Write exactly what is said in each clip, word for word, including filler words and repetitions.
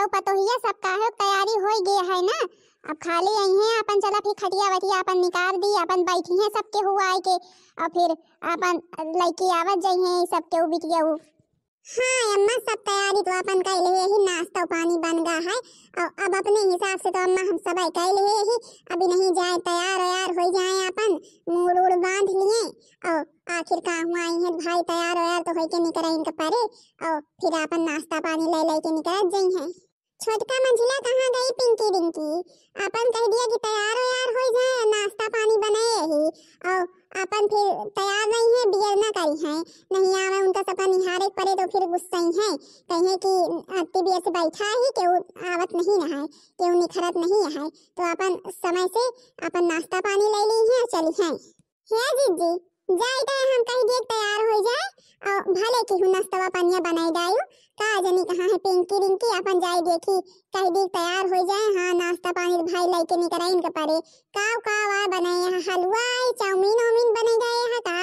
अउ पतोहिया सब काहे तैयारी होइ गए है ना, अब खाली अइहें, अपन चला फिर खटिया वटिया अपन निकार दी, अपन बैठी हैं सबके हुआ आए के, अउ फिर अपन लइके आवत जइहें सबके उ बिटिया उ। हाँ अम्मा, सब तैयारी तो अपन कइ लेहे ही, नाश्ता पानी बन गा है। अउ अब अपने हिसाब से तो अम्मा हम सब कइ लेहे ही, अभी नहीं जाए, तैयार वैयार होइ जाए, अपन मूड़ उड़ बांध लिए। अउ आखिर का हुआ, आई है भाई, तैयार वैयार तो होइके निकरे इनके परे, अउ फिर अपन नाश्ता पानी ले लेके निकल जइहें। छोटका मंझिला कहाँ गई पिंकी रिंकी? अपन कहि दिया कि तैयार वैयार होइ जाए, नाश्ता पानी बनाए ही, अउ अपन फिर तैयार नहीं है, बियर ना करी है, नहीं आवे उनका सबका निहारे के परे तो फिर गुस्सइहें, कहिहें कि अत्ती बियर से बैठा ही, केहू आवत नहीं ना है, केहू निखरत नहीं है, तो अपन समय से अपन नाश्ता पानी ले ली है, चली हैं। हे जिज्जी, जाई त हम कहि दिए तैयार होइ जाए, अउ भले केहू नाश्तवा पनिया बनाई दायु, का जनी कहाँ है पिंकी रिंकी, अपन जाई देखी, कहि दिए तैयार होइ जाए। हाँ, नाश्ता पानी तो भाई लइके निकरे इनके परे, का का वा बनाए हैं, हलवा है, चाउमीन वाउमीन बने गए है का?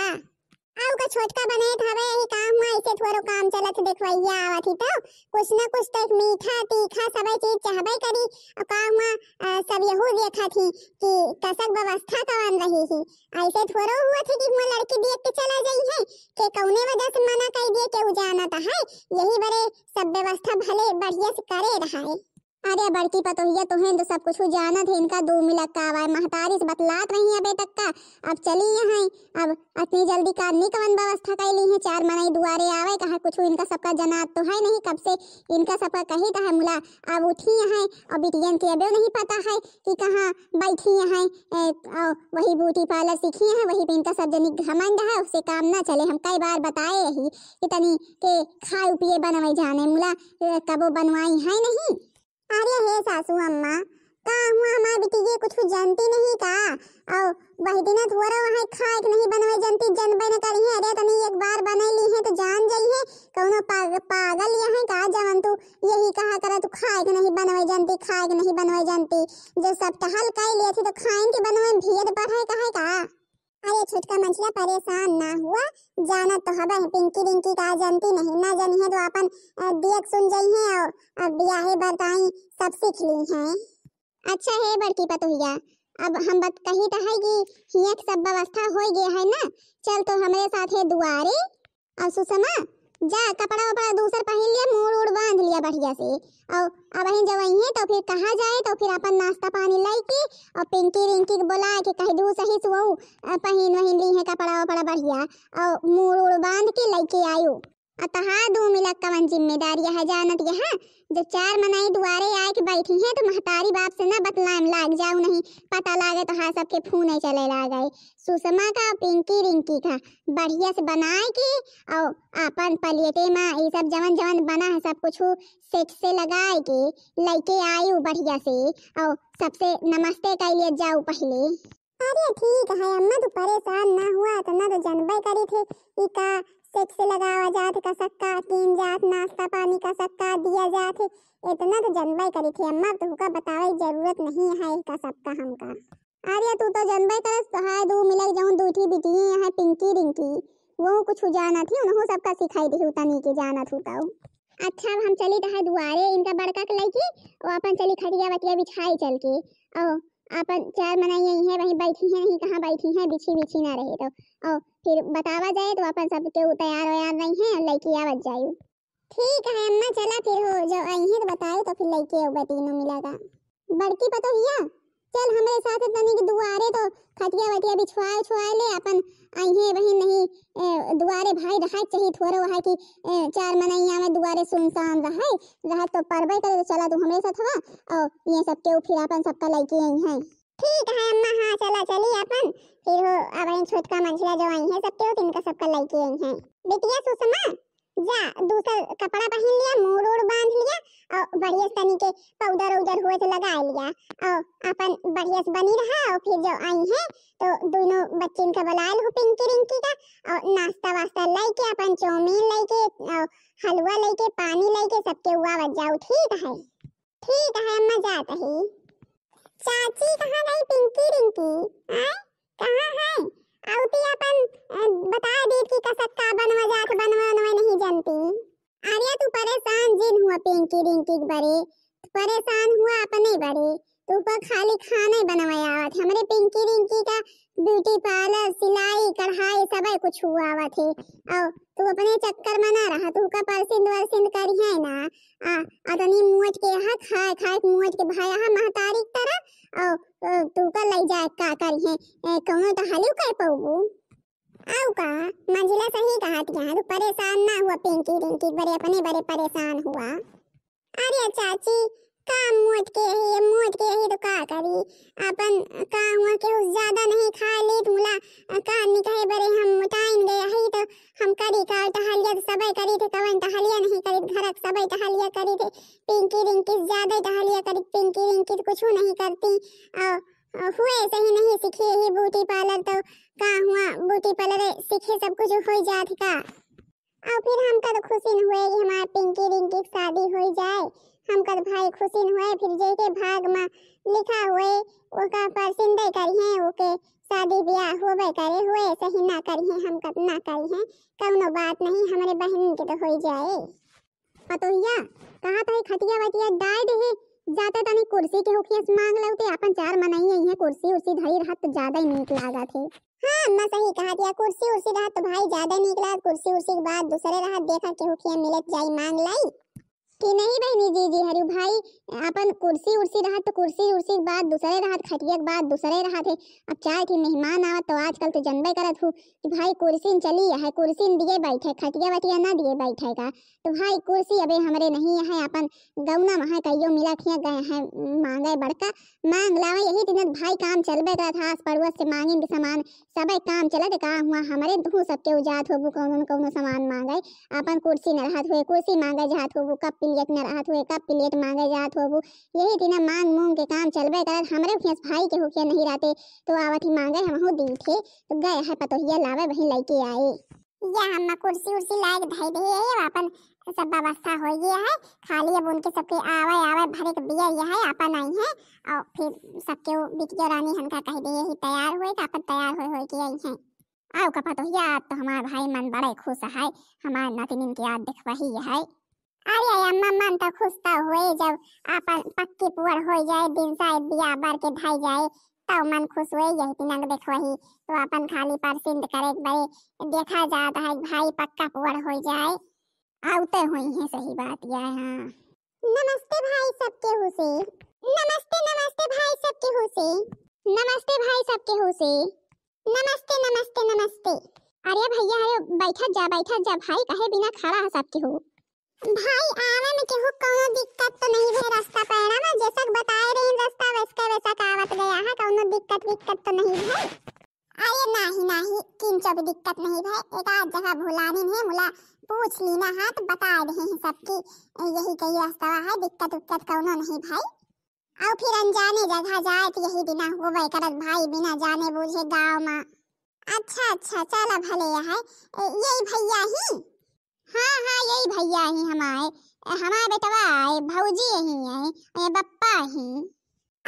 अउ का छोटका बने हवे, यही काम हुआ, ऐसे थोड़ो काम चलत, देखवैया आवत ही तो कुछ न कुछ तो एक मीठा तीखा सबे चीज चाहबे करी। अउ का हुआ, अ, सब यहू देखत ही कि कसक व्यवस्था कवन रही ही। ऐसे थोड़ो हुआ थे कि हुआ लड़की देख के चला जाई है, के कौने वजह से मना कर दिए, केहू जानत है। यही बरे सब व्यवस्था भले बढ़िया से करे रहा है। अरे बड़की पतोहिया, तोहें तो सब कुछ जानत है, इनका दू मिलक का आवाए, महतारी से बतलात रही है बेटक का, अब चली यहाँ, अब अतनी जल्दी का निकवन व्यवस्था कर ली है, चार मनई दुआरे आवे, कहा कुछ इनका सबका जनात तो है नहीं, कब से इनका सबका कही तो है मुला, अब उठी हैं अउ बिटियन के अबे नहीं पता है कि कहाँ बैठी हैं, ए, अउ वही ब्यूटी पार्लर सीखी हैं, वही पे इनका सब जनी घमंड है, उससे काम ना चले। हम कई बार बताए रही कि तनी के खाए पिए बनवाई जाने मुला, ए, कबो बनवाई है नहीं। अरे हे सासू अम्मा, का हुआ हमार बिटिया कुछ जानती नहीं का? अउ वही दिन थोड़ा वहाँ खाए के नहीं बनवाई जानती, जनबे न करी है। अरे तनी एक बार बनाई ली है तो जान जाई है, कौनो पाग-, पागल यहाँ का जवन तू यही कहा करा तू खाए के नहीं बनवे जानती, खाए के नहीं बनवे जानती। जब सब टहल कई लिए थी तो खाए के बनवे में भेद पड़े कहे का? अरे छोटका मंझिला परेशान ना हुआ, जानत तो हबे है पिंकी रिंकी का जानती नहीं, ना जानी है तो अपन, अ, दियक सुन जाई है अउ अब बियाहे बरताई सब सीख ली है। अच्छा हे बड़की पतोहिया, अब हम बत कही तो है कि हियाँ के सब व्यवस्था होइ गए है ना, चल तो हमरे साथ है दुआरे। अउ सुषमा, जा कपड़ा वपड़ा दूसर पहिन लिया, मूड़ उड़ बांध लिया बढ़िया से। अउ अब ही जब अइहें तो फिर कहा जाए तो फिर अपन नाश्ता पानी लइके अउ पिंकी रिंकी के बोला के कह दू सही सुअऊ, अ, पहिन वहिन ली है कपड़ा वपड़ा बढ़िया अउ मूड़ उड़ बांध के लइके आयु। अ तहार दू मिलक कवन जिम्मेदारी है जानत यहाँ, जब चार मनई दुआरे आए के बैठी हैं तो महतारी बाप से ना बतलाए में लाग जाऊ नहीं, पता लागे तो हाँ सबके फूने चले लागे। सुषमा का पिंकी रिंकी का बढ़िया से बनाए के अउ अपन प्लेटे में ये सब जवन जवन बना है सब कुछ सेट से लगाए के लइके आयु बढ़िया से अउ सबसे नमस्ते कइ लिए जाऊ पहले। अरे ठीक है अम्मा, तू परेशान ना हुआ, इतना तो जनबे करी थे ई का सेट से लगावा जात, कसक का कीन जात, नाश्ता पानी कसक का दिया जात, इतना तो जनबे करी थे अम्मा, अब तुहका बतावे की जरूरत नहीं है का सबका हमका। अरे तू तो जनबे करस, तोहार दू मिलक जौन दूठी बिटिये हैं पिंकी रिंकी, वो कुछ जानत ही, उन्हों सबका सिखाई दिहू तनी के जानत हू तऊ। अच्छा अब हम चली तहार दुआरे इनका बड़का के लइके, वो अपन चली खटिया वटिया बिछाई चल के, ओ अपन चार मनई अइहें वहीं बैठी हैं, नहीं कहाँ बैठी हैं, बिछी बिछी ना रहे तो, ओ फिर बतावा जाए तो अपन सबके उ तैयार वैयार रही हैं, लइके आवत जायू। ठीक है अम्मा, चला फिर हो, जब अइहें तो बताए तो फिर लइके अउबे तीनों मिला का। बड़की पतोहिया, चल हमरे साथ तनी के दुआरे तो खटिया वटिया बिछवाए उछवाए ले, अपन अइहें वहीं नहीं, ए, दुआरे भाई रहे चाहिए थोड़ो है कि, ए, चार मनई आवे दुआरे सुनसान रहे, रहे तो परबे करे, तो चला तू हमरे साथ हवा, और ये सब के फिर अपन सबका लइके अइहें। ठीक है अम्मा, हाँ चला चली अपन, फिर हो अब छोटका मंझिला जो अइहें सब के, तिनका सबका लइके अइहें। बिटिया सुषमा, जा, दूसर कपड़ा पहिन लिया, मूड़ उड़ बांध लिया, और बढ़िया से तनी के पाउडर उडर हुए तो लगा लिया, और अपन बढ़िया से बनी रहा, और फिर जो अइहें तो दोनों बच्चिन का बुलाए लहू पिंकी रिंकी का, और नाश्ता वास्ता लइके, अपन चाउमीन लइके, और हलवा लइके, पानी लइके, सबके हुआ बच जाऊ, ठीक है? ठीक है अम्मा, जात ही। चाची, कहाँ गई पिंकी रिंकी? आय, कहाँ है? अउती अपन, अ, बता दीत कि कसक का बनवा जात, बनवा, बनवा नहीं जानती। अरे तू परेशान जिन हुआ पिंकी रिंकी के बरे, परेशान हुआ अपने बरे, तू का खाली खाना ही बनवाए आवत है। हमरे पिंकी रिंकी का beauty parlour, सिलाई, कढ़ाई, सबे कुछ हुआ आवत है। और तू अपने चक्कर में ना रहा, तू का परसिंद वरसिंद करिहे ना। आ, अतनी मोट के हा खाए, खाए के मोट के भाई हा महतारी की तरह, और, और तू का लई जाए का करिहे, ए, कौनो तो हलिउ कर पउबू। आउ का, मंझिला सही कहत है, तू परेशान ना हुआ पिंकी रिंकी बरे, अपने बरे परेशान हुआ। अरे चाची, का मोट के रही, मोट के रही तो का करी? अपन का हुआ केहू ज्यादा नहीं खाए ली तो मुला, का निकहे बरे हम मोटाइन गए हई तो हम करी का टहलिया तो सबे करी थे, कवन टहलिया नहीं करी, घर के सबे टहलिया करी थे, पिंकी रिंकी ज्यादा टहलिया करी, पिंकी रिंकी तो कुछ नहीं करती। और, और हुए सही नहीं सीखी ही beauty parlour तो का हुआ, beauty parlour सीखे सब कुछ हो जात का। और फिर हमका तो खुशी न हुए कि हमार पिंकी रिंकी की शादी हो जाए, हमका तो भाई खुशी न हुए। फिर जेके भाग में लिखा हुए ओका परसिंदे करिहे, ओके शादी ब्याह होबे करे, हुए सही ना करिहे, हमका तो ना करिहे, कौनो बात नहीं, हमरे बहन के तो हो जाए। पतोहिया, कहा तो है खटिया वटिया डाय दे है, जाते तनी कुर्सी के होखिया से मांग लौते, अपन चार मनई आई है, कुर्सी उर्सी धरी रहत तो ज्यादा ही नीक लागत है। हाँ, अम्मा सही कहत या, कुर्सी उर्सी रहत तो भाई ज्यादा नीक लागत, कुर्सी उर्सी के बाद दूसरे रहत, देखा केहू खिया मिलत जाई, मांग लाई। कि नहीं बहिनी, जीजी हरु भाई, अपन कुर्सी उर्सी रहत तो कुर्सी उर्सी के बाद दूसरे रहत, खटिया के बाद दूसरे रहत है। अब चार ठे मेहमान आवत तो आजकल तो जनबे करत हूँ कि भाई कुर्सी न चली है, कुर्सी न दिए बैठे, खटिया वटिया ना दिए बैठे का। तो भाई कुर्सी अबे हमरे नहीं है, अपन गौना महा कहियो मिला खिया गए हैं मांगे बड़का, मांग लावे, यही दिनत भाई काम चलबे करत है, आस पड़ोस से मांगिन के सामान, सबे काम चलत का हुआ, हमरे तू सबके उजात होबू, कौनो न कौनो सामान मांगे, अपन कुर्सी न रहत हुए, कुर्सी मांगे जात होबू, कप प्लेट न रहत हुए, कप प्लेट मांगे जात होबू, यही दिना मांग मूंग के काम चलबे करत, हमरे खियस भाई के होखिया नहीं रहते, तो आवत ही मांगे हमहू दी थे, तो गए है पतोहिया लावे, वहीं लइके आए। या अम्मा कुर्सी उर्सी लायक धई दे है, अब अपन सब व्यवस्था हो गया है, खाली अब उनके सबके आवे, आवे भरे के बिया यह है, अपन आई है, और फिर सबके वो बिटिया रानी हनका कह दे ही तैयार हुए, तो अपन तैयार हो, हो के आई है। आओ का पतोहिया, आज तो हमार भाई मन बड़े खुश है, हमार नतिनिन के याद देखवही है। अरे अम्मा, मन तो खुश तो हुए, जब अपन पक्की पुअर हो जाए, दिन शायद बिया बर के ढाई जाए, तब मन खुश हुए, यही तिनक देखवही। तो अपन खाली परसिंद करे के बरे देखा जात है, भाई पक्का पुअर हो जाए, आवते हुई है, सही बात यह है। हाँ, नमस्ते भाई सबके हुसे, नमस्ते, नमस्ते भाई सबके हुसे, नमस्ते भाई सबके हुसे, नमस्ते, नमस्ते, नमस्ते। अरे भैया, अरे बैठत जा, बैठत जा भाई, काहे बिना खड़ा है सबके हु? भाई, आवे में केहू कौनो दिक्कत तो नहीं भे? रास्ता पैरा में जैसक बताए रही रास्ता, वैसके वैसक आवत गया है, कौनो दिक्कत विक्कत तो नहीं भे? अरे नाही, नाही, किंचो भी दिक्कत नहीं भे। एक आध जगह भुलानिन है, मुला पूछ लीना है तो बता दे हैं सबकी, यही कही रास्ता है, दिक्कत विक्कत कौनो नहीं भाई। और फिर अनजाने जगह जाए तो यही बिना होबे करत भाई, बिना जाने बूझे गाँव में। अच्छा, अच्छा, चला भले है। ए, यही भैया ही? हाँ, हाँ, यही भैया ही हमारे, हमारे बेटवा है, भौजी यही है, ए, बप्पा ही।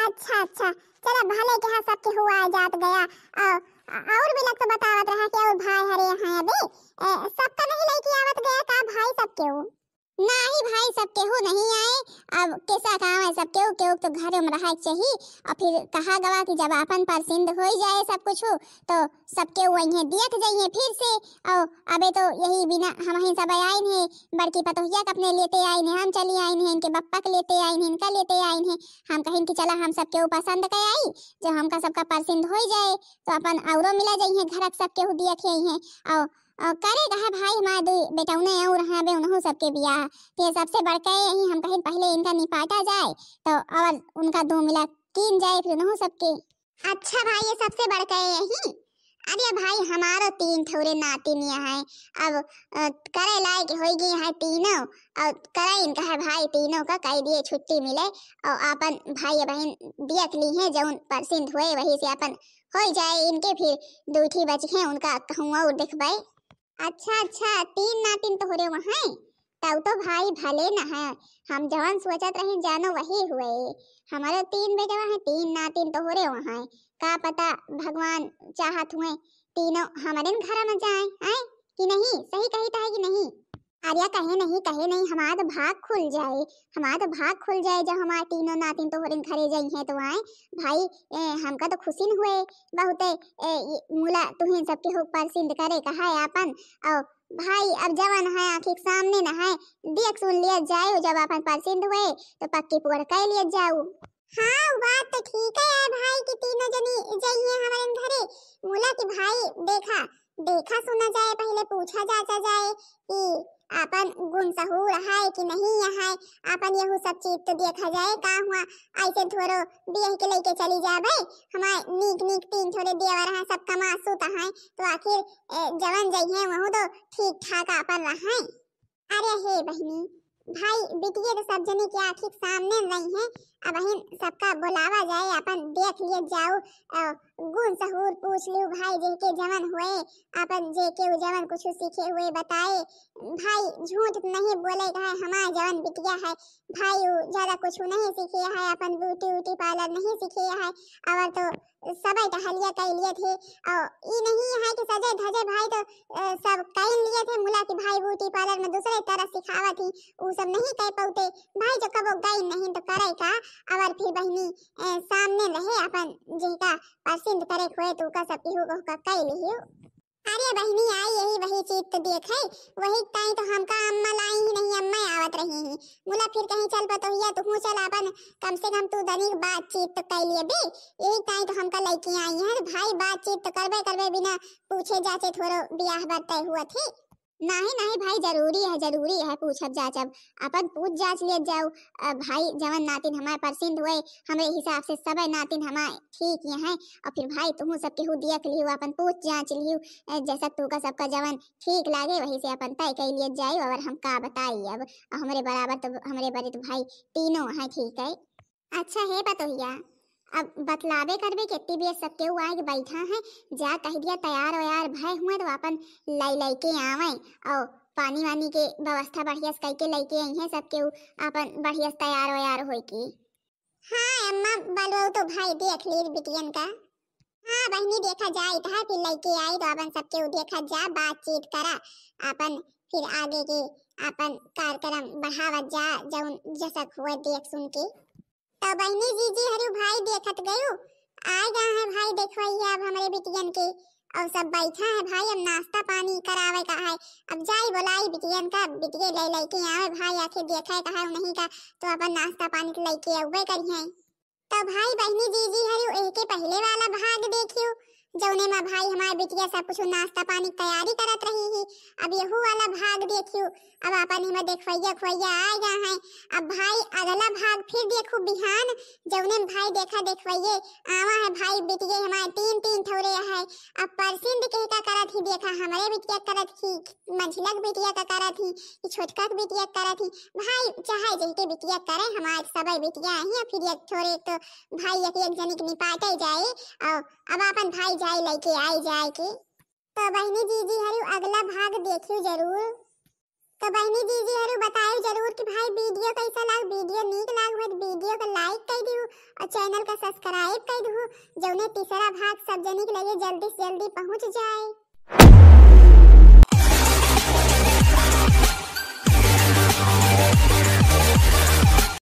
अच्छा, अच्छा, चला भले के हाँ सबके हुआ जात गया। और, और भी लोग तो बतावत रहा कि और भाई हरे यहाँ अबे, ए, सबका नहीं लेके आवत गया का भाई सबके हो? नाही भाई, सब केहू नहीं आए। अब कैसा काम है, सब केहू, केहू तो घरे में रहे के चाही। और फिर कहा गवा कि जब आपन परसिंद होई जाए सब कुछ, तो सब केहू वहीं दियत जाइए फिर से। और अबे तो यही बिना हम ही सब आइन है, बड़की पतोहिया के अपने लेते आइन है, हम चली आइन है, इनके बप्पा के लेते आइन है, इनका लेते आइन है। हम कहिन कि चला हम सब केहू पसंद के आई, जो हमका सबका परसिंद होई जाए, तो अपन औरो मिला जाइए, घर के सब केहू दियत ही है। और और करे कहे भाई, हमारे दो बेटौने और हैं बे, उन्हों सबके बियाह। ते सबसे बड़का यही हम कहिन पहले इनका निपाटा जाए, तो और उनका दो मिला कीन जाए फिर उन्हों सबके। अच्छा भाई, ये सबसे बड़का यही। अरे भाई, हमारो तीन ठौरे नातिन है, अब, अ, करे लायक होई गई है तीनों, और करे इनका है भाई तीनों का कह दिए छुट्टी मिले, और अपन भाई बहन देख ली है, जौन परसिंद हुए वही से अपन होई जाए इनके, फिर दुई ठी बचिहे, उनका कहूँ और देखबे। अच्छा, अच्छा, तीन नातिन तोहरे वहाँ? तब तो भाई भले न है, हम जवन सोचत रही जानो वही हुए। हमारे तीन बेटवा हैं, तीन नातिन तोहरे वहाँ। का पता भगवान चाहत हुए तीनों हमारे घर में जाए, आए कि नहीं? सही कही तो है कि नहीं? अरे कहे नहीं, कहे नहीं, हमार तो भाग खुल जाए, हमार तो भाग खुल जाए, जब हमार तीनों नातिन तोहरे घरे जइहें तो आए। भाई, ए, हमका तो खुशिन हुए बहुते, ए, ई मुला तुहिन सबके हो परसिंद करे का है आपन। और भाई, अब जवन है आँखी के सामने न है, देख सुन लिया जाए, जब आपन परसिंद हुए तो पक्की पुअर कर लिया जाऊ। हाँ, उ बात तो ठीक है, है भाई कि तीनों जनी जइहें हमारे घरे। मुला कि भाई देखा, देखा सुना जाए, पहले पूछा जाचा जाए कि आपन गुण सहूर है कि नहीं है, आपन यहू सब चीज तो देखा जाए। का हुआ, ऐसे थोड़ो बियाह के लेके चली जाबे, हमारे नीक नीक तीन थोड़े देवर हैं, सब कमासुत हैं, तो आखिर, ए, जवन जइहें वहू तो ठीक ठाक आपन रहें। अरे हे बहिनी, भाई बिटिया तो सब जने के आँखी के सामने रही है। अब अहिन सबका बुलावा जाए, अपन देख लिए जाओ, अ, गुण सहूर पूछ लियो भाई, जेके जवन हुए, अपन जेके उ जवन कुछ सीखे हुए बताए। भाई झूठ नहीं बोले का है, हमार जवन बिटिया है भाई, उ ज्यादा कुछ नहीं सीखे है, अपन ब्यूटी व्यूटी पार्लर नहीं सीखे है, और तो सबे टहलिया कइ लिए थे। और ई नहीं है कि सजे धजे भाई तो, अ, सब कइ लिए थे, मुला कि भाई ब्यूटी पार्लर में दूसरे तरह सिखावत ही, उ सब नहीं कइ पउते। भाई जो कबो गई नहीं तो करे का, और फिर बहिनी, अ, सामने रहे अपन जेका पसंद करे खोए तो का सब केहू को का कइ लियो। अरे बहिनी, आई यही वही चीज तो देखे, वही ताई तो हमका अम्मा लाई ही नहीं, अम्मा आवत रही ही। मुला फिर कहीं चल पतोहिया, तू चल अपन, कम से कम तू दनिक बातचीत तो कइ लिए बे। यही ताई तो हमका लइके आई है, भाई बातचीत तो करबे करबे बिना पूछे जाचे थोड़ो बियाह बर तय हुआ थे। नहीं, नहीं भाई, जरूरी है, जरूरी है पूछब जाचब, अपन पूछ जांच लियत जाओ। अ, भाई जवन नातिन हमारे पसंद हुए, हमरे हिसाब से सबे नातिन हमारे ठीक ये हैं। और फिर भाई तुहू सब केहू देख लियो, अपन पूछ जांच लियो, अ, जैसा तू का सबका जवन ठीक लागे वही से अपन तय कइ लियत जाई। और हम का बताई अब, हमरे बराबर तो, हमरे बरे तो भाई तीनों हैं, ठीक है। अच्छा हे पतोहिया, अब बतलाबे करबे, केत्ती बेर सब केहू आए के बैठा है, जा कहि दिया तैयार वैयार भय हुए तो अपन लइ लइके आवे, और पानी वानी के व्यवस्था बढ़िया से कइके लइके आई है सब केहू, अपन बढ़िया से तैयार वैयार होए के। हाँ अम्मा, बलवऊ तो भाई देख ली बिटियन का। हाँ बहिनी, देखा जाए तो है, फिर लइके आई तो अपन सब केहू देखा जा, बातचीत करा, अपन फिर आगे के अपन कार्यक्रम बढ़ावत जा, जौन जसक हुए देख सुन के। तो बहिनी जीजी हरु भाई देखत गयू, आए गा है भाई देखवैया अब हमरे बिटियन के, और सब बैठा है भाई, अब नाश्ता पानी करावे का है। अब जाई बोलाई बिटियन का, बिटिये ले लेके आवे भाई, आखिर देखे का है उन्हीं का, तो अपन नाश्ता पानी तो लेके अउबे करिहैं। तो भाई बहिनी जीजी हरु एहके पहिले वाला भाग देखियो, जौने में भाई हमार बिटिया सब कुछ नाश्ता पानी के तैयारी करत रही ही। अब यहू वाला भाग देखियो, अब आपन इमे देखवैया खोवैया आए गा हैं। अब भाई अगला भाग फिर देखू बिहान, जौने में भाई देखा देखवैये आवा है भाई बिटिये हमार तीन तीन ठौरे है। अब परसिंद के का करत ही, देखा हमरे बिटिया करत ही, मंझिला के बिटिया का करत ही, कि छोटका के बिटिया का करत ही। भाई चाहे जेके बिटिया करे, हमार सबे बिटिया ही, फिर एक ठौरे एक तो भाई एक एक जनी के निपाटे जाए, और अब आपन भाई जाए लेके आए जाए के। तो बहिनी जीजी हरु अगला भाग देखियो जरूर। तो बहिनी जीजी हरु बतायो जरूर कि भाई video कैसा लाग, video नीक लाग हुए तो video को like कर दियो और channel का subscribe कर दियो, जौने तीसरा भाग सब जनी के लगे जल्दी से जल्दी पहुँच जाए।